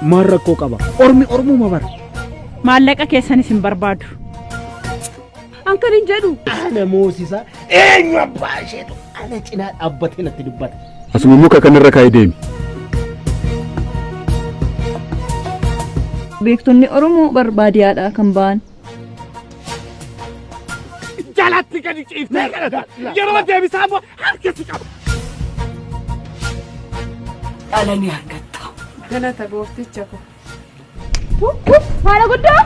Maal rakkoo qaba? Ormi ormuma bara. Maallaqa keessanis hin barbaadu. An kan hin jedhu. Ana moosisaa eenyu abbaa isheetu ana cinaa dhaabbatee natti dubbata. Asuma muka kanarra kaa'ee deemi. Beektonni Oromoo bar baadiyaadhaa kan ba'an. Jalatti gadi ciiftee kadhata. Yeroo deebisaa immoo harka si qaba. Dhala ni argatta. Galata goofticha ko. Haadha guddaa!